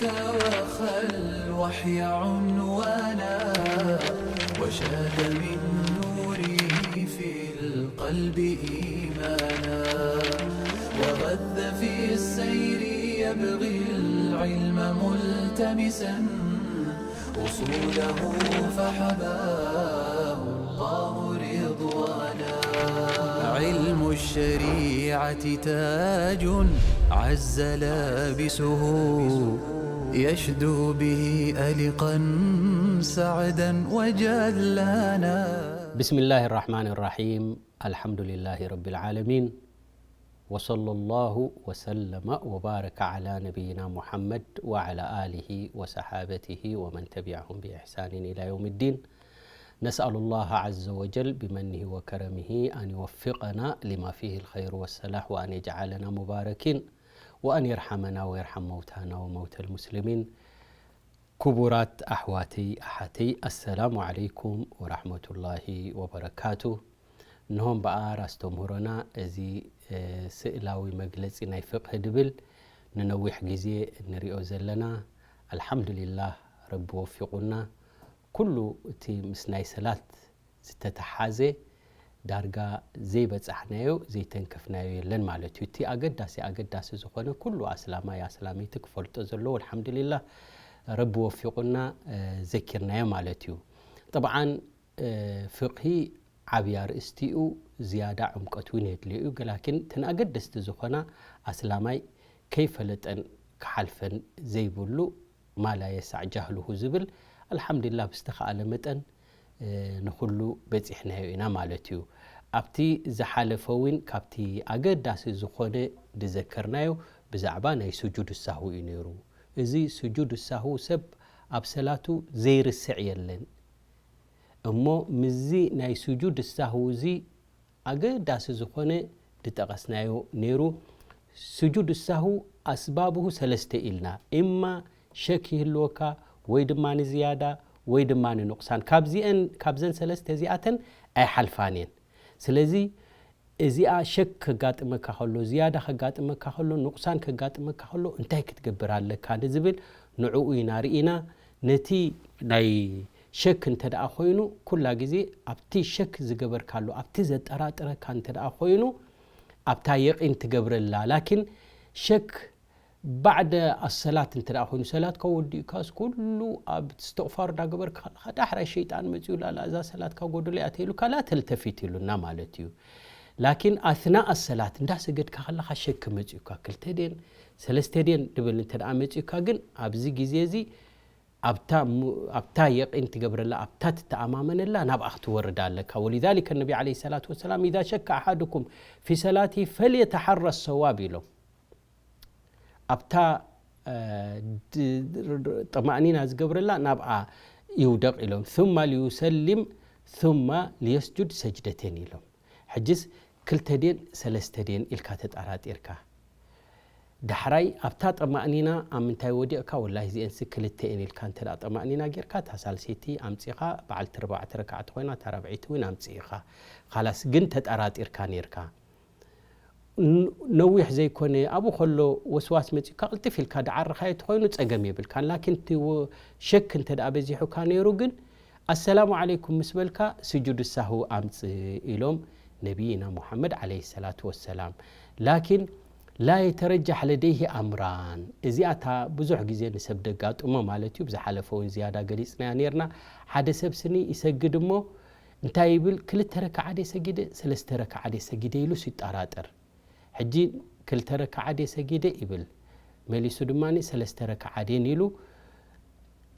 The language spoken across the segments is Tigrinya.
وخى الوحي عنوانا، وشاد من نوره في القلب إيمانا، وغذ في السير يبغي العلم ملتمسا، أصوله فحباه الله رضوانا. علم الشريعة تاج عز لابسه، يشدو به ألقا سعدا وجلانا. بسم الله الرحمن الرحيم. الحمد لله رب العالمين. وصلى الله وسلم وبارك على نبينا محمد وعلى آله وصحابته ومن تبعهم بإحسان إلى يوم الدين. نسأل الله عز وجل بمنه وكرمه أن يوفقنا لما فيه الخير والصلاح، وأن يجعلنا مباركين، وأن يرحمنا ويرحم موتانا وموتى المسلمين. ክቡራት ኣሕዋተይ ኣሓተይ፣ ኣሰላሙ ዓለይኩም ወራሕመቱላሂ ወበረካቱ። እንሆ እምበኣር ኣስተምህሮና እዚ፣ እ፣ ስእላዊ መግለጺ ናይ ፍቕሂ ድብል ንነዊሕ ግዜ እንሪኦ ዘለና። ኣልሓምዱሊላህ፣ ረቢ ወፊቑና። ኩሉ እቲ ምስ ናይ ሰላት ዝተተሓዘ ዳርጋ ዘይበጻሕናዮ፣ ዘይተንከፍናዮ የለን ማለት እዩ። እቲ ኣገዳሲ፣ ኣገዳሲ ዝኾነ ኩሉ ኣስላማይ፣ ኣስላመይቲ ክፈልጦ ዘለዎ፣ ኣልሓምዱሊላህ፣ ረቢ ወፊቑና፣ እ፣ ዘኪርናዮ ማለት እዩ። ጠብዓን፣ እ፣ ፍቕሂ ዓብዪ ኣርእስቲ እዩ፣ ዝያዳ ዕምቀት እውን የድልዮ እዩ። ላኪን እተን ኣገደስቲ ዝኾና ኣስላማይ ከይፈለጠን ክሓልፈን ዘይብሉ ማ ላ የሳዕ ጃህሉሁ ዝብል፣ ኣልሓምዱሊላህ፣ ብዝተኻእለ መጠን፣ እ፣ ንኹሉ በጺሕናዮ ኢና ማለት እዩ። ኣብቲ ዝሓለፈ እውን ካብቲ ኣገዳሲ ዝኾነ ዝዘከርናዮ ብዛዕባ ናይ ስጁድ ሳህው እዩ ነይሩ። እዚ ስጁድ ሳህው ሰብ ኣብ ሰላቱ ዘይርስዕ የለን። እሞ ምስዚ ናይ ስጁድ ሳህው እዚ ኣገዳሲ ዝኾነ ዝጠቐስናዮ ነይሩ። ስጁድ ሳህው ኣስባብሁ ሰለስተ ኢልና፣ እማ ሸክ ይህልወካ፣ ወይ ድማ ንዝያዳ፣ ወይ ድማ ንኑቕሳን። ካብዚአን፣ ካብዘን ሰለስተ እዚኣተን ኣይሓልፋን እየን። ስለዚ እዚኣ ሸክ ከጋጥመካ ከሎ፣ ዝያዳ ከጋጥመካ ከሎ፣ ኑቕሳን ከጋጥመካ ከሎ እንታይ ክትገብር ኣለካ ንዝብል ንዕኡ ኢና ርኢና። ነቲ ናይ ሸክ እንተ ደኣ ኮይኑ፣ ኩላ ግዜ ኣብቲ ሸክ ዝገበርካሉ፣ ኣብቲ ዘጠራጥረካ እንተ ደኣ ኮይኑ፣ ኣብታ የቂን ትገብረላ። ላኪን ሸክ ባዕደ ኣሰላት እንተ ደኣ ኮይኑ፣ ሰላትካ ወዲእካስ ኩሉ ኣብ እስትቕፋር እንዳገበርካ ከለኻ፣ ዳሕራይ ሸይጣን መጺኡ፣ ላላ እዛ ሰላትካ ጎደሎ እያ ተይሉካ፣ ላ ተልተፊት ኢሉና ማለት እዩ። ላኪን ኣትና ኣሰላት እንዳሰገድካ ከለኻ ሸክ መጺኡካ፣ ክልተ ድየን ሰለስተ ድየን ድብል እንተ ደኣ መጺኡካ፣ ግን ኣብዚ ግዜ እዚ ኣብታ ሙ-፣ ኣብታ የቂን ትገብረላ፣ ኣብታ ትተኣማመነላ፣ ናብኣ ክትወርድ ኣለካ። ወሊዛሊከ ነቢ ዓለይሂ ሰላቱ ወሰላም፣ "ኢዛ ሸከ ኣሓዱኩም ፊ ሰላቲ ፈልየተሓረ ሰዋብ" ኢሎም። ኣብታ፣ እ፣ ድ-፣ ድ-፣ ጠማእኒና ዝገብረላ ናብኣ ይውደቕ ኢሎም። ثم ليسلم ثم ليسجد سجدتين ኢሎም። ሕጅስ ክልተ ድየን ሰለስተ ድየን ኢልካ ተጠራጢርካ፣ ዳሕራይ ኣብታ ጠማእኒና ኣብ ምንታይ ወዲቕካ፣ ወላሂ እዚአንሲ ክልተ እየን ኢልካ እንተ ደኣ ጠማእኒና ጌርካ፣ እታ ሳልሰይቲ ኣምጺኻ፣ በዓልቲ ኣርባዕተ ረክዓት ኮይና፣ እታ ራብዐይቲ እውን ኣምጺእኻ። ኻላስ ግን ተጠራጢርካ ኔርካ። ን-፣ ነዊሕ ዘይኮነ፣ ኣብኡ ከሎ ወስዋስ መጺኡካ፣ ቅልጥፍ ኢልካ ደዓርኻዮ ተኾይኑ ጸገም የብልካን። ላኪን እቲ ወ-፣ ሸክ እንተ ደኣ በዚሑካ ነይሩ ግን፣ ኣሰላሙ ዓለይኩም ምስ በልካ፣ ስጁድ ሳህው ኣምጽእ ኢሎም ነቢይና ሙሓመድ ዓለይሂ ሰላቱ ወሰላም። ላኪን፣ ላ የተረጃሕ ለደይሂ ኣምራን። እዚኣ እታ ብዙሕ ግዜ ንሰብ ደጋጥሞ ማለት እዩ። ብዝሓለፈ እውን ዝያዳ ገሊጽናያ ነይርና። ሓደ ሰብ ስኒ ይሰግድ እሞ፣ እንታይ ይብል? ክልተ ረክዓ ድየ ሰጊደ፣ ሰለስተ ረክዓ ድየ ሰጊደ ኢሉስ ይጠራጠር። ሕጂ ክልተ ረክዓ ድየ ሰጊደ ይብል፣ መሊሱ ድማ ሰለስተ ረክዓ ድየን ኢሉ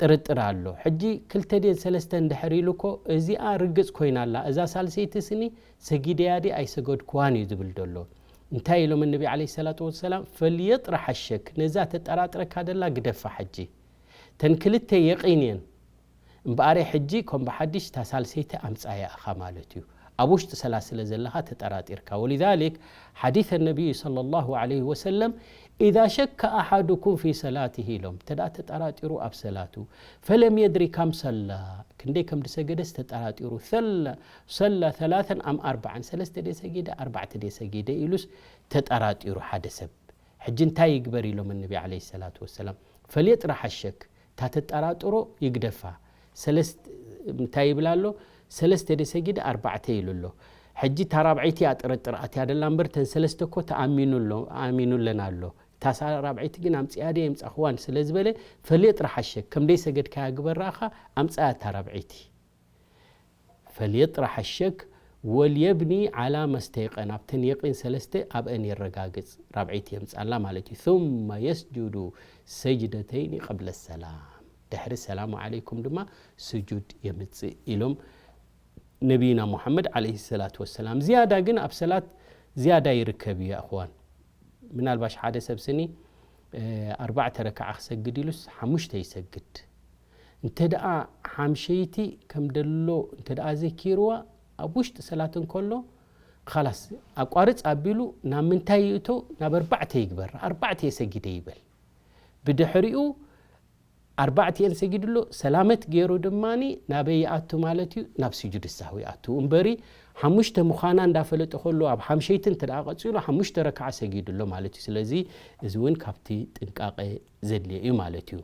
ጥርጥር ኣሎ። ሕጂ ክልተ ድየን ሰለስተ እንድሕር ኢሉ እኮ፣ እዚኣ ርግጽ ኮይና ኣላ፣ እዛ ሳልሰይቲ ስኒ ሰጊደያ ድየ ኣይሰገድኩዋን እዩ ዝብል ዘሎ። እንታይ ኢሎም ነቢ ዓለይሂ ሰላቱ ወሰላም? "ፈልየጥራሕ ሸክ፣ ነዛ ተጠራጥረካ ደላ ግደፋ ሕጂ። ተን ክልተ የቂን እየን። እምበኣር ሕጂ ከም ብሓድሽ እታ ሳልሰይቲ ኣምጻያ ኢኻ ማለት እዩ። ኣብ ውሽጢ ሰላት ስለ ዘለኻ ተጠራጢርካ። ወሊዛሊክ ሓዲስ ነቢይ ሰለላሁ ዓለይሂ ወሰለም፣ "ኢዛ ሸከ ኣሓዱኩም ፊ ሰላቲሂ" ኢሎም። እንተ ደኣ ተጠራጢሩ ኣብ ሰላቱ፣ "ፈለም የድሪ ከም ሰላ" ክንደይ ከም ዝሰገደስ ተጠራጢሩ፣ "ሰላ፣ ሰላ ሰላተን ኣም ኣርባዓን" ሰለስተ ድየ ሰጊደ፣ ኣርባዕተ ድየ ሰጊደ ኢሉስ ተጠራጢሩ ሓደ ሰብ። ሕጂ እንታይ ይግበር ኢሎም ነቢ ዓለይሂ ሰላቱ ወሰላም? ፈልየጥራሕ ሸክ፣ እታ ተጠራጥሮ ይግደፋ። ሰለስተ፣ እንታይ ይብል ኣሎ? ሰለስተ ደ ሰጊደ ኣርባዕተ ኢሉ ኣሎ። ሕጂ እታ ራብዐይቲ እያ ጥርጥር ኣትያ ደላ እምበር፣ እተን ሰለስተ እኮ ተኣሚኑ ኣሎ፣ ኣሚኑለን ኣሎ። እታ ሳ-፣ ራብዐይቲ ግን ኣምፅኣ ደ የምፃኽዋን ስለ ዝበለ፣ ፈልየጥራሕ ሸክ፣ ከም ደይ ሰገድካያ ግበራኻ፣ ኣምፅኣ እታ ራብዐይቲ። ፈልየጥራሕ ሸክ ወልየብኒ ዓላ መስተይቀን፣ ኣብተን የቂን ሰለስተ ኣብአን የረጋግጽ። ራብዐይቲ የምጻላ ማለት እዩ። ثم يسجد سجدتين قبل السلام፣ ድሕሪ ሰላሙ ዓለይኩም ድማ ስጁድ የምጽእ ኢሎም ነቢይና ሙሐመድ ዓለይሂ ሰላቱ ወሰላም። ዝያዳ ግን ኣብ ሰላት ዝያዳ ይርከብ እዩ፣ ኣኽዋን። ምናልባሽ ሓደ ሰብ ስኒ፣ እ፣ ኣርባዕተ ረክዓ ክሰግድ ኢሉስ ሓሙሽተ ይሰግድ። እንተ ደኣ ሓምሸይቲ ከም ደሎ እንተ ደኣ ዘኪርዋ፣ ኣብ ውሽጢ ሰላት እንከሎ፣ ኻላስ፣ ኣቋርጽ ኣቢሉ ናብ ምንታይ ይእቶ? ናብ ኣርባዕተ ይግበር። ኣርባዕተ የሰጊደ ይበል። ብድሕሪኡ ኣርባዕቲኤን ሰጊዱ ኣሎ፣ ሰላመት ገይሩ ድማኒ ናበይ ይኣቱ ማለት እዩ? ናብ ስጁድ ሳህዊ ይኣቱ። እምበሪ ሓሙሽተ ምዃና እንዳፈለጠ ከሎ፣ ኣብ ሓምሸይቲ እንተ ደኣ ቀጺሉ፣ ሓሙሽተ ረክዓ ሰጊዱ ኣሎ ማለት እዩ። ስለዚ እዚ እውን ካብቲ ጥንቃቐ ዘድልዮ እዩ ማለት እዩ።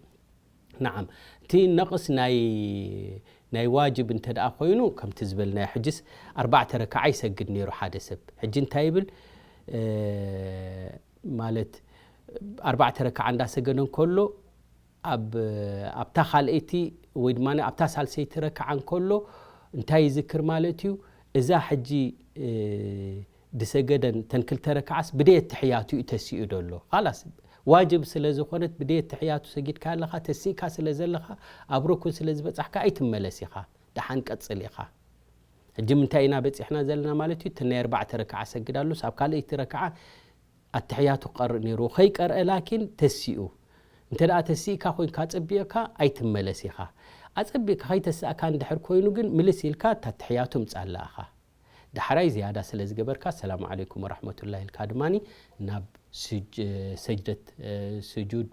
ነዓም፣ እቲ ነቕስ ናይ፣ ናይ ዋጅብ እንተ ደኣ ኮይኑ፣ ከምቲ ዝበልናዮ፣ ሕጅስ ኣርባዕተ ረክዓ ይሰግድ ነይሩ ሓደ ሰብ። ሕጂ እንታይ ይብል? እ፣ ማለት፣ ኣርባዕተ ረክዓ እንዳሰገደ እንከሎ፣ ኣብ፣ ኣብታ ካልኣይቲ ወይ ድማ ኣብታ ሳልሰይቲ ረክዓ እንከሎ እንታይ ይዝክር ማለት እዩ? እዛ ሕጂ፣ እ፣ ድሰገደን ተን ክልተ ረክዓስ ብደይ ኣተሕያቱ እዩ ተሲኡ ደሎ። ኻላስ፣ ዋጅብ ስለ ዝኾነት ብደይ ኣተሕያቱ ሰጊድካ ኣለኻ፣ ተሲእካ ስለ ዘለኻ፣ ኣብ ሩኩን ስለ ዝበጻሕካ ኣይትመለስ ኢኻ። ደሓን ቀጽል ኢኻ። ሕጂ ምንታይ ኢና በጺሕና ዘለና ማለት እዩ? እቲ ናይ ኣርባዕተ ረክዓ ሰግድ ኣሉስ፣ ኣብ ካልኣይቲ ረክዓ ኣተሕያቱ ክቐርእ ነይሩ። ከይቀርአ ላኪን ተሲኡ። እንተ ደኣ ተሲእካ ኮይንካ ኣጸቢቕካ ኣይትመለስ ኢኻ። ኣጸቢቕካ ከይተሳእካ እንድሕር ኮይኑ ግን ምልስ ኢልካ እታ ኣተሕያቱ ምጻእ ኣለኣኻ። ዳሕራይ ዝያዳ ስለ ዝገበርካ፣ ሰላሙ ዓለይኩም ወራሕመቱላሂ ኢልካ ድማኒ ናብ ስጅ-፣ ሰጅደት፣ እ፣ ስጁድ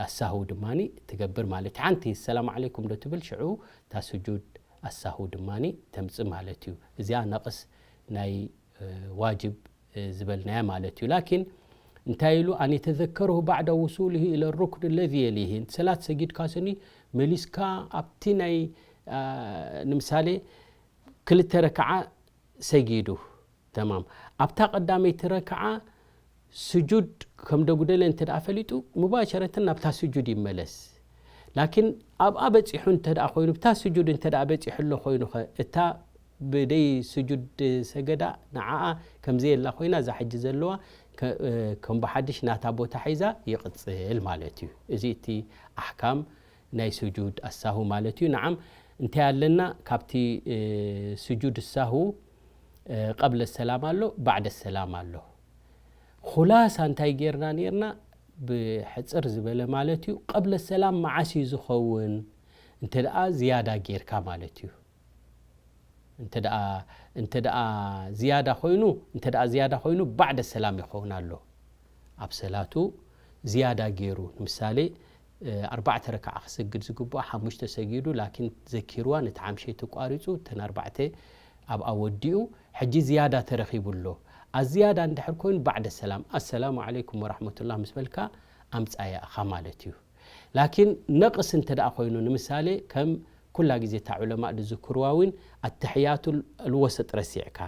ኣሳህው ድማኒ ትገብር ማለት እዩ። ሓንቲ ሰላሙ ዓለይኩም ዶ ትብል፣ ሽዑ እታ ስጁድ ኣሳህው ድማኒ ተምጽእ ማለት እዩ። እዚኣ ነቕስ ናይ፣ እ፣ ዋጅብ፣ እ፣ ዝበልናያ ማለት እዩ። ላኪን እንታይ ኢሉ? ኣን የተዘከረሁ ባዕደ ውሱልሂ ኢለ ሩክን ለዚ የሊሂ። ሰላት ሰጊድካ ስኒ መሊስካ ኣብቲ ናይ፣ አ፣ ንምሳሌ ክልተ ረክዓ ሰጊዱ፣ ተማም። ኣብታ ቀዳመይቲ ረክዓ ስጁድ ከም ደጉደለ እንተ ደኣ ፈሊጡ፣ ሙባሸረተን ናብታ ስጁድ ይመለስ። ላኪን ኣብኣ በጺሑ እንተ ደኣ ኮይኑ፣ ብታ ስጁድ እንተ ደኣ በጺሑ ኣሎ ኮይኑኸ፣ እታ ብደይ ስጁድ ሰገዳ ንዓኣ ከም ዘየላ ኮይና፣ እዛ ሕጂ ዘለዋ ከ-፣ እ፣ ከም ብሓድሽ ናታ ቦታ ሒዛ ይቕጽል ማለት እዩ። እዚ እቲ ኣሕካም ናይ ስጁድ ኣሳሁ ማለት እዩ። ነዓም፣ እንታይ ኣለና? ካብቲ፣ እ፣ ስጁድ ኣሳሁ፣ እ፣ ቀብለ ሰላም ኣሎ፣ ባዕደ ሰላም ኣሎ። ኹላሳ እንታይ ጌርና ኔርና? ብሕጽር ዝበለ ማለት እዩ። ቀብለ ሰላም መዓስ እዩ ዝኸውን? እንተ ደኣ ዝያዳ ጌርካ ማለት እዩ። እንተ ደኣ፣ እንተ ደኣ ዝያዳ ኮይኑ፣ እንተ ደኣ ዝያዳ ኮይኑ፣ ባዕደ ሰላም ይኸውን ኣሎ። ኣብ ሰላቱ ዝያዳ ገይሩ፣ ንምሳሌ፣ እ፣ ኣርባዕተ ረክዓ ክሰግድ ዝግብኦ ሓሙሽተ ሰጊዱ፣ ላኪን ዘኪርዋ ነቲ ሓምሸይቲ ቋሪጹ፣ እተን ኣርባዕተ ኣብኣ ወዲኡ፣ ሕጂ ዝያዳ ተረኺቡ ኣሎ። ኣዝያዳ እንድሕር ኮይኑ፣ ባዕደ ሰላም፣ ኣሰላሙ ዓለይኩም ወራሕመቱላህ ምስ በልካ፣ ኣምጻያ ኢኻ ማለት እዩ። ላኪን ነቕስ እንተ ደኣ ኮይኑ፣ ንምሳሌ፣ ከም ኩላ ግዜ እታ ዑለማእ ዝዝክርዋ እውን፣ ኣተሕያቱ ልወሰጥ ረሲዕካ፣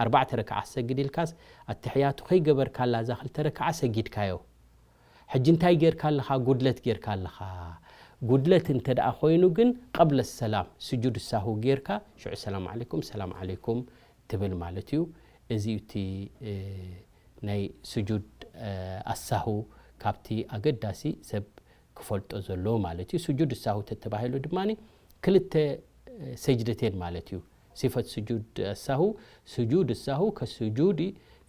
ኣርባዕተ ረክዓ ሰግድ ኢልካስ፣ ኣተሕያቱ ከይገበርካላ እዛ ክልተ ረክዓ ሰጊድካዮ። ሕጂ እንታይ ጌርካ ኣለኻ? ጉድለት ጌርካ ኣለኻ። ጉድለት እንተ ደኣ ኮይኑ ግን፣ ቀብለ ሰላም፣ ስጁድ ሳሁ ጌርካ፣ ሽዑ ሰላም ዓለይኩም፣ ሰላም ዓለይኩም ትብል ማለት እዩ። እዚ እዩ እቲ፣ እ፣ ናይ ስጁድ፣ እ፣ ኣሳሁ ካብቲ ኣገዳሲ ሰብ ክፈልጦ ዘለዎ ማለት እዩ። ስጁድ ሳሁ ተተባሂሉ ድማ ክልተ፣ እ፣ ሰጅደቴን ማለት እዩ። ሲፈት ስጁድ ሳሁ፣ ስጁድ ሳሁ ከስጁድ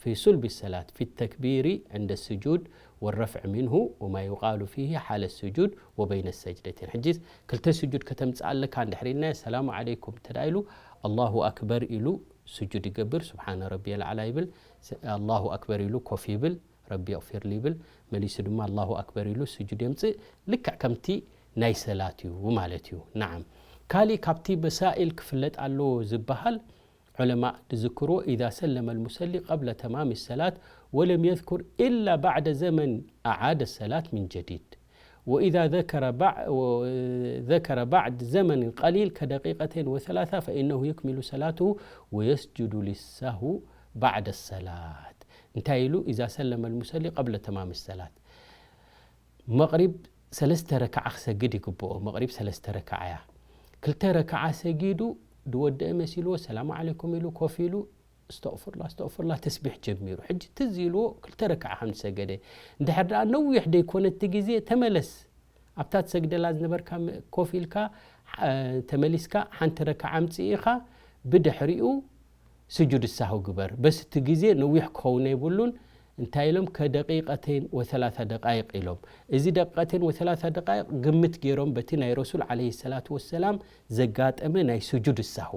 ፊ ሱልቢ ሰላት፣ ፊ ተክቢሪ ዕንደ ስጁድ ወረፍዕ ሚንሁ ወማ ዩቃሉ ፊሂ ሓለ ስጁድ ወበይነ ሰጅደቴን። ሕጂ ክልተ ስጁድ ከተምጽእ ኣለካ እንድሕር ኢልና፣ ሰላሙ ዓለይኩም እንተ ደኣ ኢሉ፣ ኣላሁ ኣክበር ኢሉ ስጁድ ይገብር፣ ስብሓነ ረቢየል ኣዕላ ይብል፣ ስ-፣ ኣላሁ ኣክበር ኢሉ ኮፍ ይብል፣ ረቢ ኣቕፊርሊ ይብል፣ መሊሱ ድማ ኣላሁ ኣክበር ኢሉ ስጁድ የምጽእ። ልክዕ ከምቲ ናይ ሰላት እዩ ማለት እዩ። ነዓም። ካሊእ ካብቲ መሳኢል ክፍለጥ ኣለዎ ዝበሃል፣ ዑለማእ ዝዝክርዎ፣ ኢዛ ሰለመ ልሙሰሊ ቀብለ ተማሚ ሰላት ولم يذكر إلا بعد زمن أعاد الصلاة من جديد. وإذا ذكر بع-، و-، ذكر بعد زمن قليل كدقيقتين وثلاثة فإنه يكمل صلاته ويسجد للسهو بعد الصلاة. እንታይ ኢሉ? إذا سلم المصلي قبل تمام الصلاة. መቕሪብ ሰለስተ ረክዓ ክሰግድ ይግብኦ። መቕሪብ ሰለስተ ረክዓ እያ። ክልተ ረክዓ ሰጊዱ ድወደአ መሲልዎ ሰላም ዓለይኩም ኢሉ ኮፍ ኢሉ እስተቕፍርላ እስተቕፍርላ ተስቢሕ ጀሚሩ። ሕጂ ትዝ ኢልዎ ክልተ ረክዓ ከም ዝሰገደ። እንድሕር ደኣ ነዊሕ ደይኮነቲ ግዜ ተመለስ። ኣብታ ትሰግደላ ዝነበርካ ም-፣ ኮፍ ኢልካ፣ እ፣ ተመሊስካ ሓንቲ ረክዓ ኣምጽእ ኢኻ። ብድሕሪኡ ስጁድ ሳሁ ግበር። በስ እቲ ግዜ ነዊሕ ክኸውን የብሉን። እንታይ ኢሎም? ከደቂቀተይን ወሰላሳ ደቃይቅ ኢሎም። እዚ ደቂቀተይን ወሰላሳ ደቃይቅ ግምት ገይሮም በቲ ናይ ረሱል ዓለይሂ ሰላቱ ወሰላም ዘጋጠመ ናይ ስጁድ ሳሁ።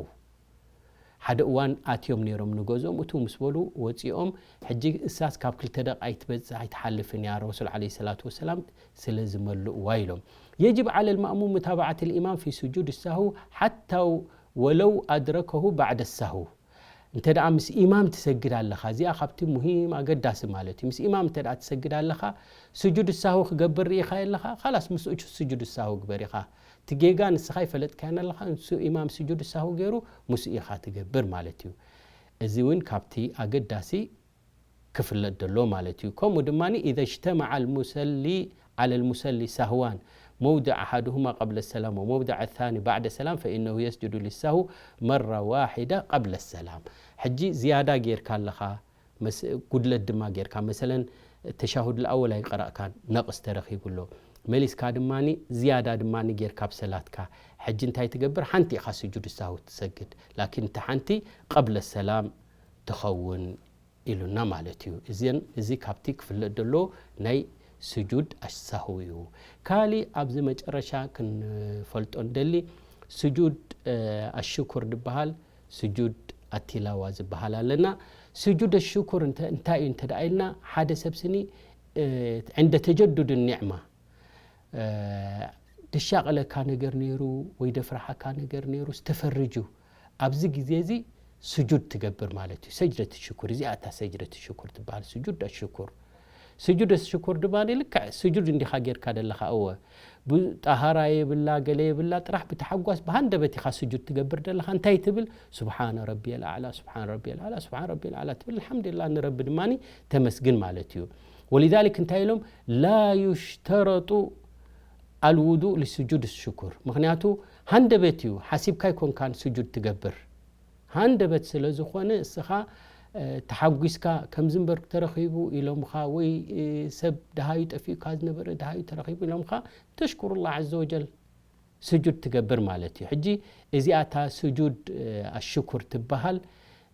ሓደ እዋን ኣትዮም ነይሮም ንገዝኦም፣ እቱ ምስ በሉ ወፂኦም። ሕጂ እሳስ ካብ ክልተ ደቂቅ ኣይትበፅሕ ኣይትሓልፍን እያ፣ ረሱል ዓለይሂ ሰላቱ ወሰላም ስለ ዝመልእዋ ኢሎም። يجب على المأموم متابعة الإمام في سجود السهو حتى ولو أدركه بعد السهو. እንተ ደኣ ምስ ኢማም ትሰግድ ኣለኻ፣ እዚኣ ካብቲ ሙሂም ኣገዳሲ ማለት እዩ። ምስ ኢማም እንተ ደኣ ትሰግድ ኣለኻ፣ ስጁድ ሳሁ ክገብር ርኢኻ ኣለኻ፣ ካላስ ምስኡ ስጁድ ሳሁ ግበር ኢኻ። እቲ ጌጋ ንስኻ ይፈለጥካያን ኣለኻ፣ ንሱ ኢማም ስጁድ ሳሁ ገይሩ ምስኡ ኢኻ ትገብር ማለት እዩ። እዚ እውን ካብቲ ኣገዳሲ ክፍለጥ ደሎ ማለት እዩ። ከምኡ ድማ إذا اجتمع المصلي على المصلي سهوان موضع أحدهما قبل السلام وموضع الثاني بعد السلام فإنه يسجد للسهو مرة واحدة قبل السلام። ሕጂ ዝያዳ ጌርካ ኣለኻ፣ መስ-፣ ጉድለት ድማ ጌርካ፣ መሰለን ተሻሁድ ልኣወል ኣይቀረእካን፣ ነቕስ ተረኺቡ ኣሎ። መሊስካ ድማ ዝያዳ ድማ ጌርካ ኣብ ሰላትካ። ሕጂ እንታይ ትገብር? ሓንቲ ኢኻ ስጁድ ሳሁ ትሰግድ፣ ላኪን እታ ሓንቲ ቀብለ ሰላም ትኸውን ኢሉና ማለት እዩ። እዚን፣ እዚ ካብቲ ክፍለጥ ደሎ ናይ ስጁድ ኣሳሁ እዩ። ካሊ ኣብዚ መጨረሻ ክንፈልጦ እንደሊ ስጁድ፣ እ፣ ኣሽኩር ዝበሃል ስጁድ ኣቲላዋ ዝበሃል ኣለና። ስጁድ ኣሽኩር እንተ-፣ እንታይ እዩ እንተ ደኣ ኢልና፣ ሓደ ሰብ ስኒ፣ እ፣ ዕንደ ተጀዱድ ኒዕማ፣ እ፣ ደሻቐለካ ነገር ነይሩ ወይ ደፍርሓካ ነገር ነይሩ ዝተፈርጁ፣ ኣብዚ ግዜ እዚ ስጁድ ትገብር ማለት እዩ። ሰጅደት ሽኩር፣ እዚኣ እታ ሰጅደት ሽኩር ትበሃል፣ ስጁድ ሽኩር። ስጁድ ሽኩር ድማ ልክዕ ስጁድ እንዲኻ ጌርካ ደለኻ፣ እወ፣ ብ-፣ ጣሃራ የብላ፣ ገለ የብላ፣ ጥራሕ ብተሓጓስ ብሃንደበት ኢኻ ስጁድ ትገብር ደለኻ። እንታይ ትብል? ስብሓነ ረቢየል ኣዕላ፣ ስብሓነ ረቢየል ኣዕላ፣ ስብሓነ ረቢየል ኣዕላ ትብል። ኣልሓምዱሊላህ፣ ንረቢ ድማ ተመስግን ማለት እዩ። ወሊዛሊክ እንታይ ኢሎም? ላ ዩሽተረጡ ኣልውዱእ ሊስጁድ ሽኩር። ምኽንያቱ ሃንደበት እዩ፣ ሓሲብካ ኣይኮንካን ስጁድ ትገብር። ሃንደበት ስለ ዝኾነ እስኻ፣ እ፣ ተሓጒስካ ከምዚ እምበር ተረኺቡ ኢሎምኻ ወይ፣ እ፣ ሰብ ደሃዩ ጠፊኡካ ዝነበረ ደሃዩ ተረኺቡ ኢሎምኻ፣ ተሽኩሩላህ ዐዘ ወጀል ስጁድ ትገብር ማለት እዩ። ሕጂ እዚኣ እታ ስጁድ፣ እ፣ ኣሽኩር ትበሃል፣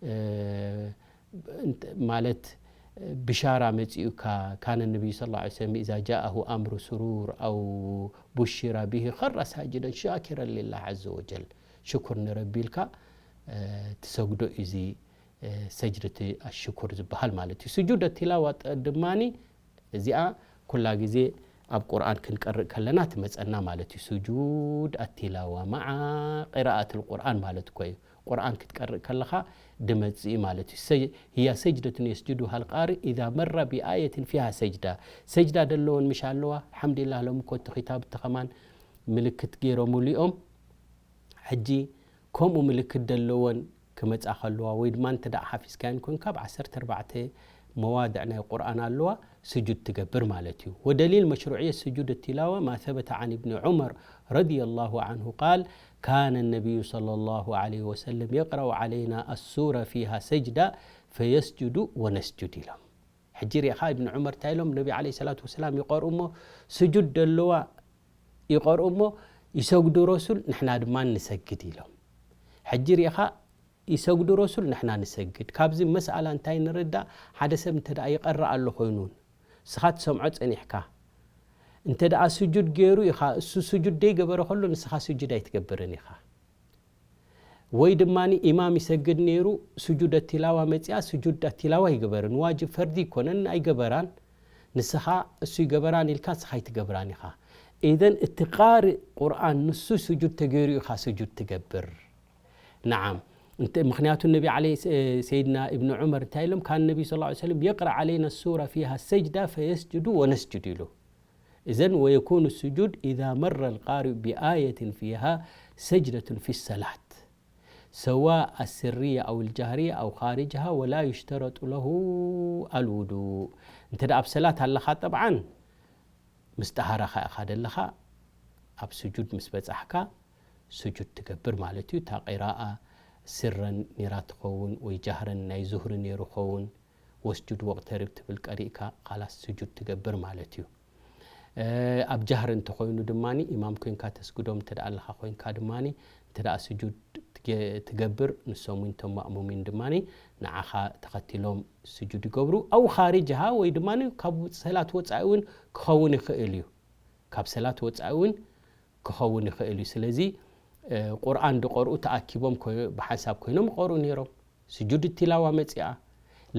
እ፣ እንት-፣ ማለት፣ እ፣ ብሻራ መጺኡካ፣ ካነ ነቢዩ ሰለላሁ ዐለይሂ ወሰለም ኢዛ ጃአሁ ኣምሩ ስሩር ኣው ቡሽራ ቢሂ ኸራ ሳጅደን ሻኪረን ሊላህ ዐዘ ወጀል። ሽኩር ንረቢ ኢልካ፣ እ፣ ትሰግዶ እዩ እዚ፣ እ፣ ሰጅደት ኣሽኩር ዝበሃል ማለት እዩ። ስጁድ ኣቲላዋ ጥ-፣ ድማኒ እዚኣ ኩላ ግዜ ኣብ ቁርኣን ክንቀርእ ከለና ትመጸና ማለት እዩ። ስጁድ ኣቲላዋ መዓ ቅራኣት ልቁርኣን ማለት እኮ እዩ። ቁርኣን ክትቀርእ ከለኻ ድመጽእ እዩ ማለት እዩ። ሰ-፣ ህያ ሰጅደቱን የስጁዱሃ ልቃሪ ኢዛ መራ ቢኣየትን ፊሃ ሰጅዳ። ሰጅዳ ደለወን ምሽ ኣለዋ። ኣልሓምዱሊላህ፣ ሎሚ እኮ እቲ ኪታብ እቲ ኸማን ምልክት ገይሮምሉ እዮም። ሕጂ ከምኡ ምልክት ደለወን ክመጻ ከለዋ ወይ ድማ እንተ ደኣ ሓፊዝካየን ኮንካ ኣብ ዓሰርተ ኣርባዕተ መዋድዕ ናይ ቁርኣን ኣለዋ ስጁድ ትገብር ማለት እዩ። ودليل مشروعية سجود التلاوة ما ثبت عن ابن عمر رضي الله عنه قال كان النبي صلى الله عليه وسلم يقرأ علينا السورة فيها سجدة فيسجد ونسجد ኢሎም። ሕጂ ሪኢኻ እብን ዑመር እንታይ ኢሎም? ነቢ ዓለይሂ ሰላቱ ወሰላም ይቐርኡ እሞ ስጁድ ደለዋ ይቐርኡ እሞ ይሰግዱ ረሱል፣ ንሕና ድማ ንሰግድ ኢሎም። ሕጂ ሪኢኻ ይሰግዱ ረሱል፣ ንሕና ንሰግድ። ካብዚ መስኣላ እንታይ ንርዳእ? ሓደ ሰብ እንተ ደኣ ይቐርእ ኣሎ ኮይኑ፣ ንስኻ ትሰምዖ ጸኒሕካ፣ እንተ ደኣ ስጁድ ገይሩ ኢኻ፣ እሱ ስጁድ ደይገበረ ከሎ ንስኻ ስጁድ ኣይትገብርን ኢኻ። ወይ ድማ ኢማም ይሰግድ ነይሩ፣ ስጁድ ኣቲላዋ መጺኣ፣ ስጁድ ኣቲላዋ ኣይገበርን። ዋጅብ ፈርዲ ኣይኮነን፣ ኣይገበራን። ንስኻ እሱ ይገበራን ኢልካ ንስኻ ኣይትገብራን ኢኻ። ኢዘን እቲ ቃርእ ቁርኣን ንሱ ስጁድ ተገይሩ ኢኻ ስጁድ ትገብር። ነዓም። ምክንያቱ ነቢ عليه ሰይድና እብን ዑመር እንታይ ኢሎም؟ كان النبي صلى الله عليه وسلم يقرأ علينا السورة فيها السجدة فيسجد ونسجد ኢሉ። إذن ويكون السجود إذا مر القارئ بآية فيها سجدة في الصلاة سواء السرية أو الجهرية أو خارجها ولا يشترط له الوضوء. እንተ ኣብ ሰላት ኣለኻ طبعا ምስ ጠሃራኻ ኢኻ ደለኻ ኣብ ስጁድ ምስ በጻሕካ ስጁድ ትገብር ማለት እዩ። እታ ቂራኣ ስረን ኔራ ትኸውን ወይ ጃህረን ናይ ዙህሪ ኔሩ ኸውን ወስጁድ ወቅተርብ ትብል ቀሪእካ ኻላስ ስጁድ ትገብር ማለት እዩ። ኣብ ጃህር እንተኾይኑ ድማ ኢማም ኮይንካ ተስግዶም እንተ ኣለኻ ኮይንካ ድማ እንተ ስጁድ ትገብር ንሶም እውን ቶም ማእሙሚን ድማ ንዓኻ ተኸቲሎም ስጁድ ይገብሩ። ኣው ኻሪጅሃ ወይ ድማ ካብ ሰላት ወፃኢ እውን ክኸውን ይኽእል እዩ። ካብ ሰላት ወፃኢ እውን ክኸውን ይኽእል እዩ። ስለዚ ቁርኣን ድቐርኡ ተኣኪቦም ብሓንሳብ ኮይኖም ይቐርኡ ነይሮም። ስጁድ ቲላዋ መፂኣ።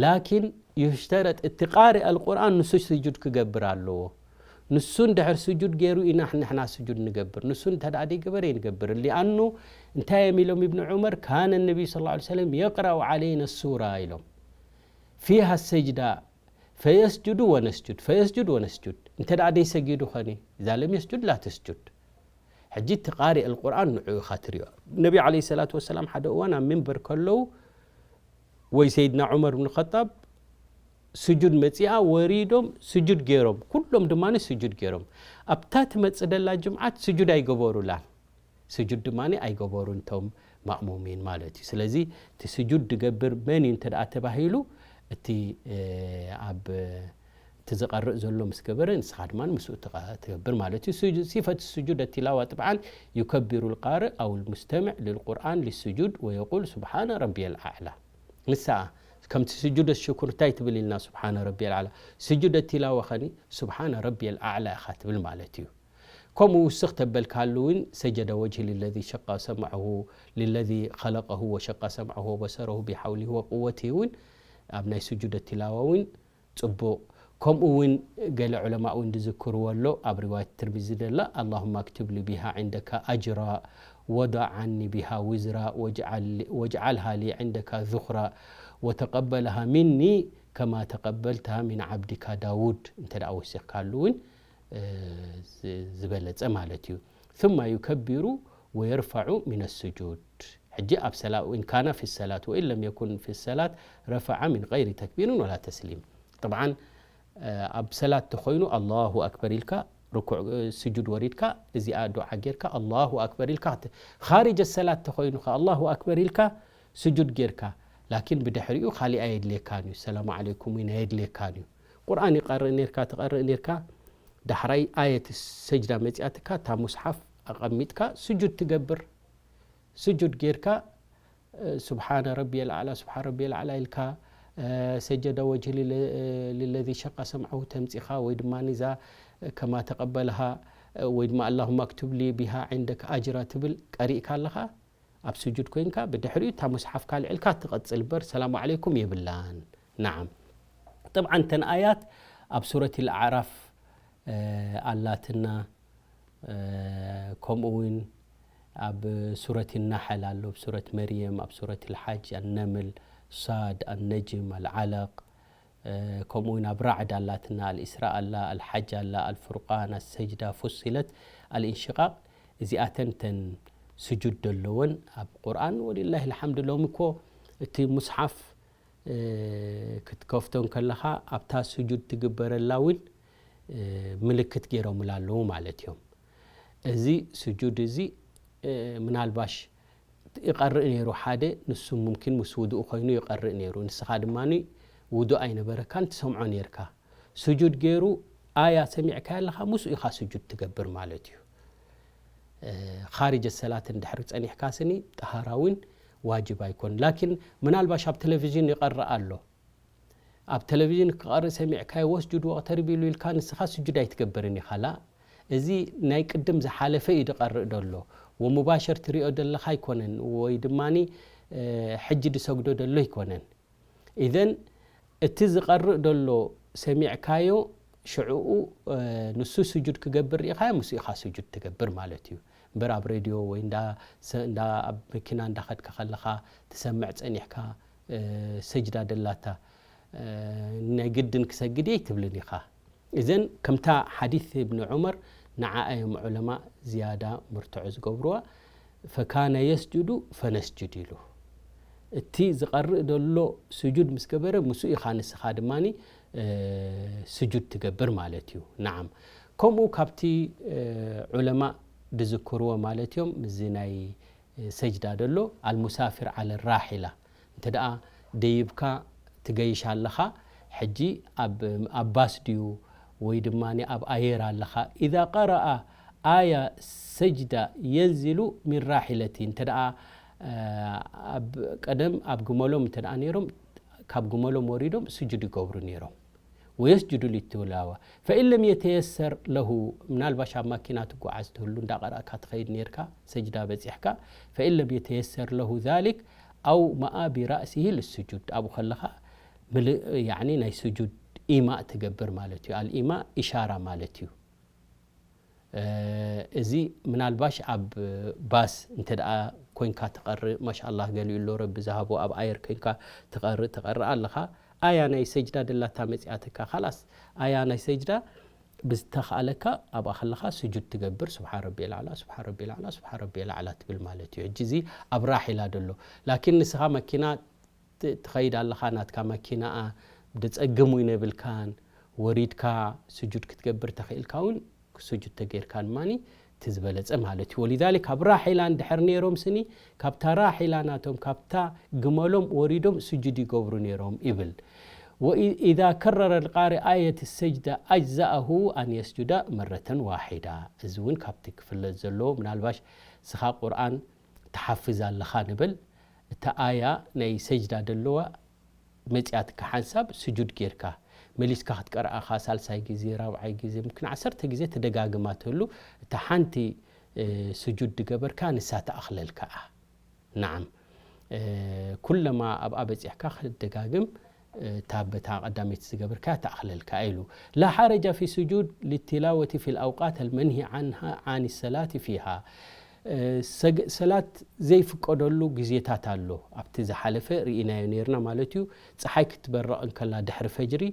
ላኪን ዩሽተረጥ እቲ ቃሪ ኣልቁርኣን ንሱ ስጁድ ክገብር ኣለዎ። ንሱ እንድሕር ስጁድ ገይሩ ኢና ንሕና ስጁድ ንገብር። ንሱ እንተ ደኣ ደይገበረ ይንገብር። ሊኣኑ እንታይ እዮም ኢሎም ኢብኑ ዑመር? ካነ ነቢዩ ስ ላ ሰለም የቅረኡ ዓለይና ሱራ ኢሎም። ፊሃ ሰጅዳ ፈየስጁዱ ወነስጁድ ፈየስጁድ ወነስጁድ። እንተ ደኣ ደይሰጊዱ ኸኒ እዛ ለም የስጁድ ላ ተስጁድ። ሕጂ እቲ ቃሪ ኣልቁርኣን ንዑ ኢኻ ትሪኦ። ነቢ ዓለይሂ ሰላቱ ወሰላም ሓደ እዋን ኣብ ሚንበር ከለዉ ወይ ሰይድና ዑመር ብን ኸጣብ ስጁድ መፂኣ ወሪዶም ስጁድ ገይሮም ኩሎም ድማ ስጁድ ገይሮም ኣብታ ትመፅእ ደላ ጅምዓት ስጁድ ኣይገበሩላን። ስጁድ ድማ ኣይገበሩን እቶም ማእሙሚን ማለት እዩ። ስለዚ እቲ ስጁድ ድገብር መን እዩ እንተ ደኣ ተባሂሉ እቲ ኣብ እቲ ዝቐርእ ዘሎ ምስ ገበረ ንስኻ ድማ ምስኡ ትገብር ማለት እዩ። ሲፈት ስጁድ ኣቲላዋ ጥብዓን ዩከቢሩ ልቃርእ ኣው ልሙስተምዕ ልልቁርኣን ሊስጁድ ወየቁል ስብሓነ ረቢየ ልኣዕላ። ንሳ ከምቲ ስጁድ ሽኩር እንታይ ትብል ኢልና ስብሓነ ረቢየ ልኣዕላ። ስጁድ ኣቲላዋ ኸኒ ስብሓነ ረቢየ ልኣዕላ ኢኻ ትብል ማለት እዩ። ከምኡ ውስኽ ተበልካሉ እውን ሰጀደ ወጅሂ ልለዚ ሸቃ ሰምዐሁ ልለዚ ኸለቀሁ ወሸቃ ሰምዐሁ ወበሰረሁ ቢሓውሊሂ ወቅወቲሂ እውን ኣብ ናይ ስጁድ ኣቲላዋ እውን ጽቡቕ። ከምኡ እውን ገለ ዑለማ እውን ዝዝክርዎ ኣሎ ኣብ ሪዋየት ትርሚዚ ደላ ኣላሁማ ኣክትብ ሊ ቢሃ ዕንደካ ኣጅራ ወዳዕ ዓኒ ቢሃ ውዝራ ወጅዓልሃ ሊ ዕንደካ ዙኽራ ወተቀበልሃ ሚኒ ከማ ተቀበልትሃ ሚን ዓብድካ ዳውድ እንተ ደኣ ወሲኽካሉ እውን ዝበለጸ ማለት እዩ። ثم يكبر ويرفع من السجود ሕጂ ኣብ ሰላት وإن كان في الصلاة وإن لم يكن في الصلاة رفع من غير تكبير ولا تسليم። طبعا ኣብ ሰላት ተኾይኑ ኣላሁ ኣክበር ኢልካ ርኩዕ ስጁድ ወሪድካ እዚኣ ዱዓ ጌርካ ኣላሁ ኣክበር ኢልካ ኻሪጀ ሰላት ተኾይኑ ኸ ኣላሁ ኣክበር ኢልካ ስጁድ ጌርካ ላኪን ብድሕሪኡ ካሊእ ኣየድልየካን እዩ። ሰላሙ ዓለይኩም እውን ኣየድልየካን እዩ። ቁርኣን ይቐርእ ኔርካ ትቐርእ ኔርካ ዳሕራይ ኣየት ሰጅዳ መፂኣትካ እታ ሙስሓፍ ኣቐሚጥካ ስጁድ ትገብር። ስጁድ ጌርካ ስብሓነ ረቢየ ልኣዕላ ስብሓን ረቢየ ልኣዕላ ኢልካ ሰጀደ ወጅሂ ልለዚ ሸቃ ሰምዐሁ ተምፂኻ ወይ ድማ ኒዛ ከማ ተቀበልሃ ወይ ድማ ኣላሁማ ኣክቱብ ሊ ቢሃ ዕንደክ ኣጅራ ትብል ቀሪእካ ኣለኻ ኣብ ስጁድ ኮይንካ ብድሕሪኡ እታ ሙስሓፍካ ልዕልካ ትቐፅል እበር ሰላሙ ዓለይኩም የብላን። ናዓም። ጠብዓን እተን ኣያት ኣብ ሱረት ልኣዕራፍ ኣላትና ከምኡ እውን ኣብ ሱረት ናሐል ኣሎ ኣብ ሱረት መርየም ኣብ ሱረት ልሓጅ ኣነምል ሳድ ኣነጅም ኣልዓለቅ ከምኡ እውን ኣብ ራዕድ ኣላትና ኣልእስራ ኣላ ኣልሓጅ ኣላ ኣልፍርቃን ኣሰጅዳ ፉስለት ኣልእንሽቃቅ እዚኣተን ተን ስጁድ ደለወን ኣብ ቁርኣን ወሊላሂ ልሓምድ ሎም እኮ እቲ ሙስሓፍ ክትከፍቶ እንከለኻ ኣብታ ስጁድ ትግበረላ እውን ምልክት ገይሮምላ ኣለዉ ማለት እዮም። እዚ ስጁድ እዚ ምናልባሽ ይቐርእ ነይሩ ሓደ ንሱ ሙምኪን ምስ ውዱእ ኮይኑ ይቐርእ ነይሩ ንስኻ ድማ ውዱእ ኣይነበረካን ትሰምዖ ነይርካ ስጁድ ገይሩ ኣያ ሰሚዕካያ ኣለኻ ምስኡ ኢኻ ስጁድ ትገብር ማለት እዩ። ኻሪጀ ሰላት እንድሕር ጸኒሕካ ስኒ ጠሃራ እውን ዋጅብ ኣይኮን ላኪን ምናልባሽ ኣብ ቴሌቪዥን ይቐርእ ኣሎ ኣብ ቴሌቪዥን ክቐርእ ሰሚዕካዮ ወስጁድ ወቅተርብ ኢሉ ኢልካ ንስኻ ስጁድ ኣይትገብርን ኢኻ ላ እዚ ናይ ቅድም ዝሓለፈ እዩ ዝቐርእ ደሎ ወሙባሸር ትሪኦ ደለኻ ኣይኮነን ወይ ድማ ሕጂ ዝሰግዶ ደሎ ኣይኮነን ኢዘን እቲ ዝቐርእ ደሎ ሰሚዕካዮ ሽዕኡ ንሱ ስጁድ ክገብር ርኢኻዮ፣ ምስኡ ኢኻ ስጁድ ትገብር ማለት እዩ። እምበር ኣብ ሬድዮ ወይ እንዳ ኣብ መኪና እንዳኸድካ ከለኻ ትሰምዕ ጸኒሕካ ሰጅዳ ደላታ ናይ ግድን ክሰግድ እየ ኣይትብልን ኢኻ። እዘን ከምታ ሓዲስ እብኒ ዑመር ንዓኣ እዮም ዑለማ ዝያዳ ምርትዖ ዝገብርዋ። ፈካነ የስጁዱ ፈነስጁድ ኢሉ። እቲ ዝቐርእ ዘሎ ስጁድ ምስ ገበረ ምስኡ ኢኻ ንስኻ ድማ ስጁድ ትገብር ማለት እዩ። ናዓም ከምኡ ካብቲ ዑለማ ድዝክርዎ ማለት እዮም። እዚ ናይ ሰጅዳ ደሎ ኣልሙሳፊር ዓለ ራሒላ እንተ ደኣ ደይብካ ትገይሽ ኣለኻ፣ ሕጂ ኣብ ባስ ድዩ ወይ ድማ ኣብ ኣየር ኣለኻ፣ ኢዛ ቀረኣ ኣያ ሰጅዳ የንዝሉ ሚን ራሒለቲ እንተ ደኣ ኣብ ቀደም ኣብ ግመሎም እንተ ደኣ ነይሮም ካብ ግመሎም ወሪዶም ስጁድ ይገብሩ ነይሮም። ወየስጁዱ ሊትላዋ ፈኢን ለም የተየሰር ለሁ፣ ምናልባሽ ኣብ ማኪና ትጓዓዝ ትህሉ እንዳቐረእካ ትኸይድ ነርካ ሰጅዳ በፂሕካ፣ ፈኢን ለም የተየሰር ለሁ ዛሊክ ኣው መኣ ቢራእሲሂ ልስጁድ፣ ኣብኡ ከለኻ ምልእ ያኒ ናይ ስጁድ ኢማእ ትገብር ማለት እዩ። ኣልኢማእ ኢሻራ ማለት እዩ። እዚ ምናልባሽ ኣብ ባስ እንተ ደኣ ኮይንካ ትቐርእ ማሻኣላህ ገሊኡ ኣሎ ረቢ ዝሃቦ ኣብ ኣየር ኮይንካ ትቐርእ ትቐርእ ኣለኻ ኣያ ናይ ሰጅዳ ደላታ መጺኣትካ ካላስ ኣያ ናይ ሰጅዳ ብዝተኻለካ ኣብኣ ከለኻ ስጁድ ትገብር ስብሓን ረቢ ልዓላ ስብሓን ረቢ ልዓላ ስብሓን ረቢ ልዓላ ትብል ማለት እዩ። ሕጂ እዚ ኣብ ራሒላ ደሎ ላኪን ንስኻ መኪና ትኸይድ ኣለኻ ናትካ መኪናኣ ደጸግም እውን የብልካን ወሪድካ ስጁድ ክትገብር ተኽኢልካ እውን ስጁድ ተገይርካ ድማ እቲ ዝበለጸ ማለት እዩ። ወሊዛሊክ ካብ ራሒላ እንድሕር ነይሮም ስኒ ካብታ ራሒላ ናቶም ካብታ ግመሎም ወሪዶም ስጁድ ይገብሩ ነይሮም ይብል። ወኢዛ ከረረ ልቃሪ ኣየት ሰጅዳ ኣጅዛኣሁ ኣን የስጁዳ መረተን ዋሒዳ። እዚ እውን ካብቲ ክፍለጥ ዘለዎ ምናልባሽ ስኻ ቁርኣን ትሓፍዝ ኣለኻ ንብል እታ ኣያ ናይ ሰጅዳ ደለዋ መጺኣትካ ሓንሳብ ስጁድ ጌርካ መሊስካ ክትቀርኣኻ ሳልሳይ ግዜ ራብዓይ ግዜ ምክን ዓሰርተ ግዜ ተደጋግማ ትህሉ እታ ሓንቲ ስጁድ ድገበርካ ንሳ ተኣኽለልካ እያ። ናዓም ኩለማ ኣብኣ በጺሕካ ክትደጋግም እታ በታ ቀዳመይቲ ዝገበርካ ተኣኽለልካ ኢሉ። ላ ሓረጃ ፊ ስጁድ ሊቲላወቲ ፊ ልኣውቃት ኣልመንሂ ዓንሃ ዓን ሰላት ፊሃ ሰላት ዘይፍቀደሉ ግዜታት ኣሎ። ኣብቲ ዝሓለፈ ርኢናዮ ነርና ማለት እዩ። ፀሓይ ክትበረቕ እንከላ ድሕሪ ፈጅሪ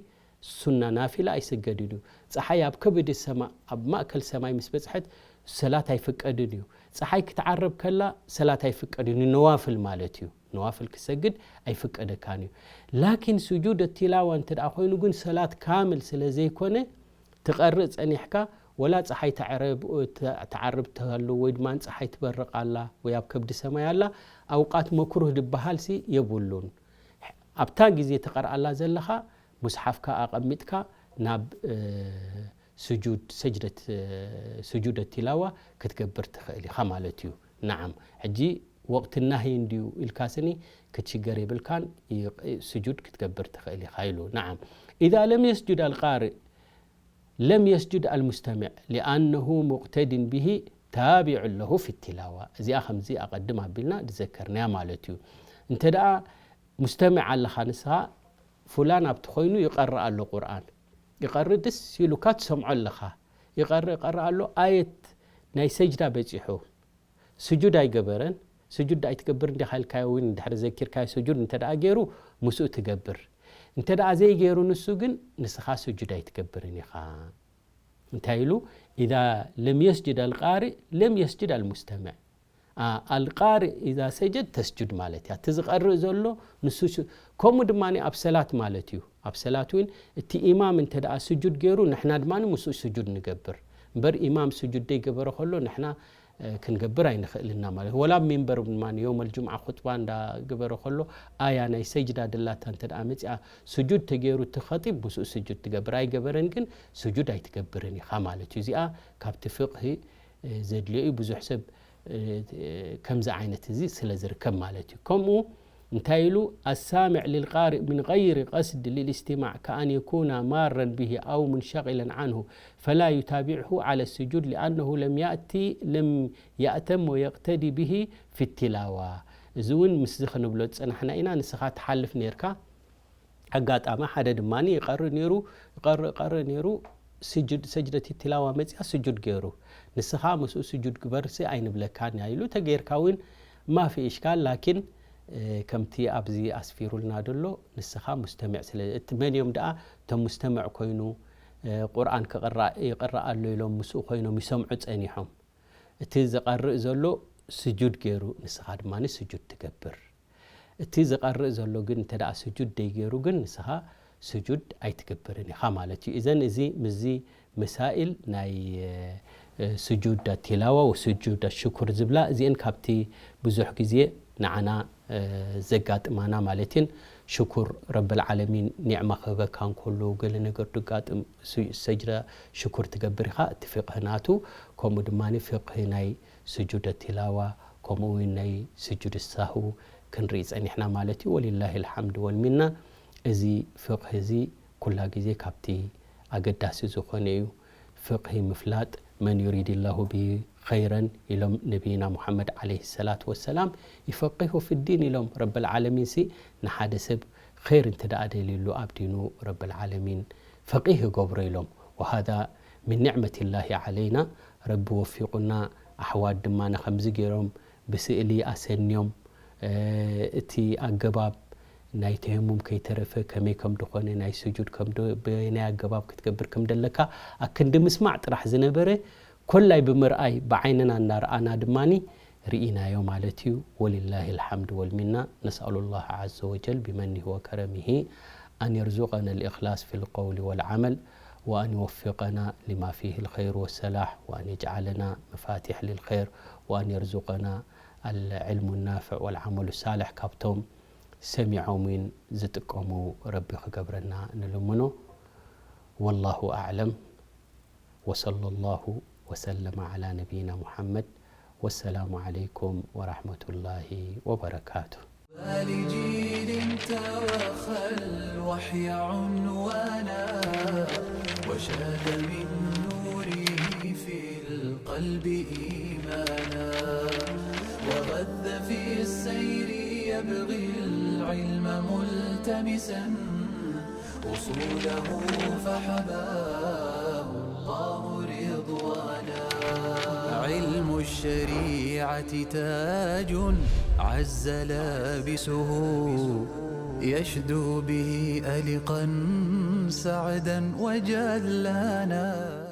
ሱና ናፊላ ኣይሰገድን እዩ። ፀሓይ ኣብ ከብዲ ሰማ ኣብ ማእከል ሰማይ ምስ በፅሐት ሰላት ኣይፍቀድን እዩ። ፀሓይ ክትዓረብ ከላ ሰላት ኣይፍቀድን እዩ። ነዋፍል ማለት እዩ። ነዋፍል ክሰግድ ኣይፍቀደካን እዩ። ላኪን ስጁድ ቲላዋ እንተ ደኣ ኮይኑ ግን ሰላት ካምል ስለ ዘይኮነ ትቐርእ ጸኒሕካ ወላ ጸሓይ ትዓርብ ተሃሉ ወይ ድማ ጸሓይ ትበርቕ ኣላ ወይ ኣብ ከብዲ ሰማይ ኣላ ኣውቃት መክሩህ ድበሃል ሲ የብሉን። ኣብታ ግዜ ትቐርኣላ ዘለኻ ሙስሓፍካ ኣቐሚጥካ ናብ ስጁድ ሰጅደት ስጁደ ቲላዋ ክትገብር ትኽእል ኢኻ ማለት እዩ። ነዓም ሕጂ ወቅት ናሂ እንድዩ ኢልካ ስኒ ክትሽገር የብልካን ስጁድ ክትገብር ትኽእል ኢኻ ኢሉ። ነዓም ኢዛ ለም የስጁድ ኣልቃርእ ለም የስጁድ ኣልሙስተሚዕ ሊኣነሁ ሙቅተድን ብሂ ታቢዑን ለሁ ፊ ቲላዋ። እዚኣ ከምዚ ኣቐድም ኣቢልና ዝዘከርናያ ማለት እዩ። እንተ ደኣ ሙስተሚዕ ኣለኻ ንስኻ ፉላን ኣብቲ ኮይኑ ይቐርእ ኣሎ ቁርኣን ይቐርእ ደስ ኢሉካ ትሰምዖ ኣለኻ ይቐርእ ይቐርእ ኣሎ ኣየት ናይ ሰጅዳ በፂሑ ስጁድ ኣይገበረን። ስጁድ ኣይትገብር እንዲኻ ኢልካዮ እውን እንድሕሪ ዘኪርካዮ ስጁድ እንተ ደኣ ገይሩ ምስኡ ትገብር። እንተ ደኣ ዘይገይሩ ንሱ ግን ንስኻ ስጁድ ኣይትገብርን ኢኻ። እንታይ ኢሉ? ኢዛ ለም የስጅድ ኣልቃሪእ ለም የስጅድ ኣልሙስተምዕ። ኣልቃሪእ ኢዛ ሰጀድ ተስጁድ ማለት እያ። እቲ ዝቐርእ ዘሎ ንሱ ከምኡ ድማ ኣብ ሰላት ማለት እዩ። ኣብ ሰላት እውን እቲ ኢማም እንተ ደኣ ስጁድ ገይሩ ንሕና ድማ ምስኡ ስጁድ ንገብር። እምበር ኢማም ስጁድ ደይገበረ ከሎ ንሕና ክንገብር ኣይንኽእልና ማለት ወላ ኣብ ሚንበር ድማ የውመል ጁምዓ ኹጥባ እንዳገበረ ከሎ ኣያ ናይ ሰጅዳ ድላታ እንተ ደኣ መጺኣ ስጁድ ተገይሩ እቲ ኸጢብ ምስኡ ስጁድ ትገብር ኣይገበረን ግን ስጁድ ኣይትገብርን ኢኻ ማለት እዩ። እዚኣ ካብቲ ፍቕሂ ዘድልዮ እዩ። ብዙሕ ሰብ ከምዚ ዓይነት እዚ ስለ ዝርከብ ማለት እዩ። ከምኡ እንታይ ኢሉ ኣሳምዕ ልልቃሪእ ምን غይሪ ቀስድ ልልእስትማዕ ከኣን የኩና ማረን ብሂ ኣው ሙንሸቂለን ዓንሁ ፈላ ዩታቢዕሁ ዓለ ስጁድ ሊኣነሁ ለም ያእቲ ለም ያእተም ወየቅተዲ ብሂ ፊ ቲላዋ። እዚ እውን ምስዚ ክንብሎ ዝጸናሕና ኢና። ንስኻ ትሓልፍ ነርካ ኣጋጣሚ ሓደ ድማ ይቐርእ ነይሩ ይቐርእ ይቐርእ ነይሩ ስጁድ ሰጅደቲ ቲላዋ መጽያ ስጁድ ገይሩ ንስኻ ምስኡ ስጁድ ግበርሲ ኣይንብለካን ኢና ኢሉ ተገይርካ እውን ማፊ ኢሽካል ላኪን ከምቲ ኣብዚ ኣስፊሩልና ዘሎ ንስኻ ሙስተምዕ ስለ እቲ መን እዮም ደኣ እቶም ሙስተምዕ ኮይኑ ቁርኣን ክቕራእ ይቕራእ ኣሎ ኢሎም ምስኡ ኮይኖም ይሰምዑ ጸኒሖም እቲ ዝቐርእ ዘሎ ስጁድ ገይሩ ንስኻ ድማ ስጁድ ትገብር እቲ ዝቐርእ ዘሎ ግን እንተ ደኣ ስጁድ ደይገይሩ ግን ንስኻ ስጁድ ኣይትገብርን ኢኻ ማለት እዩ። እዘን እዚ ምዚ መሳኢል ናይ ስጁድ ቲላዋ ወስጁድ ሽኩር ዝብላ እዚአን ካብቲ ብዙሕ ግዜ ንዓና ዘጋጥማና ማለት እየን። ሽኩር ረብል ዓለሚን ኒዕማ ክህበካ እንከሎ ገለ ነገር ድጋጥም ሰጅዳ ሽኩር ትገብር ኢኻ። እቲ ፍቅህ ናቱ ከምኡ ድማ ፍቅህ ናይ ስጁድ ቲላዋ ከምኡ እውን ናይ ስጁድ ሳህው ክንርኢ ጸኒሕና ማለት እዩ። ወሊላሂ ልሓምድ ወልሚና። እዚ ፍቕህ እዚ ኩላ ግዜ ካብቲ ኣገዳሲ ዝኾነ እዩ። ፍቕሂ ምፍላጥ መን ዩሪድ ላሁ ብሂ ኸይረን ኢሎም ነቢይና ሙሓመድ ዓለይሂ ሰላቱ ወሰላም ይፈቂሁ ፊዲን ኢሎም ረብል ዓለሚን ሲ ንሓደ ሰብ ኸይር እንተ ደኣ ደልዩሉ ኣብ ዲኑ ረብል ዓለሚን ፈቂህ ይገብሮ ኢሎም ወሃዛ ምን ኒዕመት ላሂ ዓለይና ረቢ ወፊቑና ኣሕዋት ድማ ንኸምዚ ገይሮም ብስእሊ ኣሰንዮም እቲ ኣገባብ ናይ ተየሙም ከይተረፈ ከመይ ከም ድኾነ ናይ ስጁድ ከም በየናይ ኣገባብ ክትገብር ከም ደለካ ኣክንዲ ምስማዕ ጥራሕ ዝነበረ ኮላይ ብምርኣይ ብዓይንና እናረኣና ድማኒ ርኢናዮ ማለት እዩ ወሊላሂ ልሓምድ ወልሚና ነስኣሉ ላህ ዓዘ ወጀል ቢመኒሂ ወከረሚሂ ኣን የርዙቀና ልእክላስ ፊ ልቀውሊ ወልዓመል وأن يوفقنا لما فيه الخير والصلاح وأن يجعلنا مفاتيح للخير وأن يرزقنا العلم النافع والعمل الصالح ካብቶም ሰሚዖም እውን ዝጥቀሙ ረቢ ክገብረና ንልምኖ والله أعلم وصلى الله وسلم على نبينا محمد والسلام عليكم ورحمة الله وبركاته لجيل ترخى الوحي عنوانا وشاد من نوره في القلب إيمانا وغذ في السير يبغي العلم ملتمسا أصوله فحباه الله رضوانا علم الشريعة تاج عز لابسه يشدو به ألقا سعدا وجلانا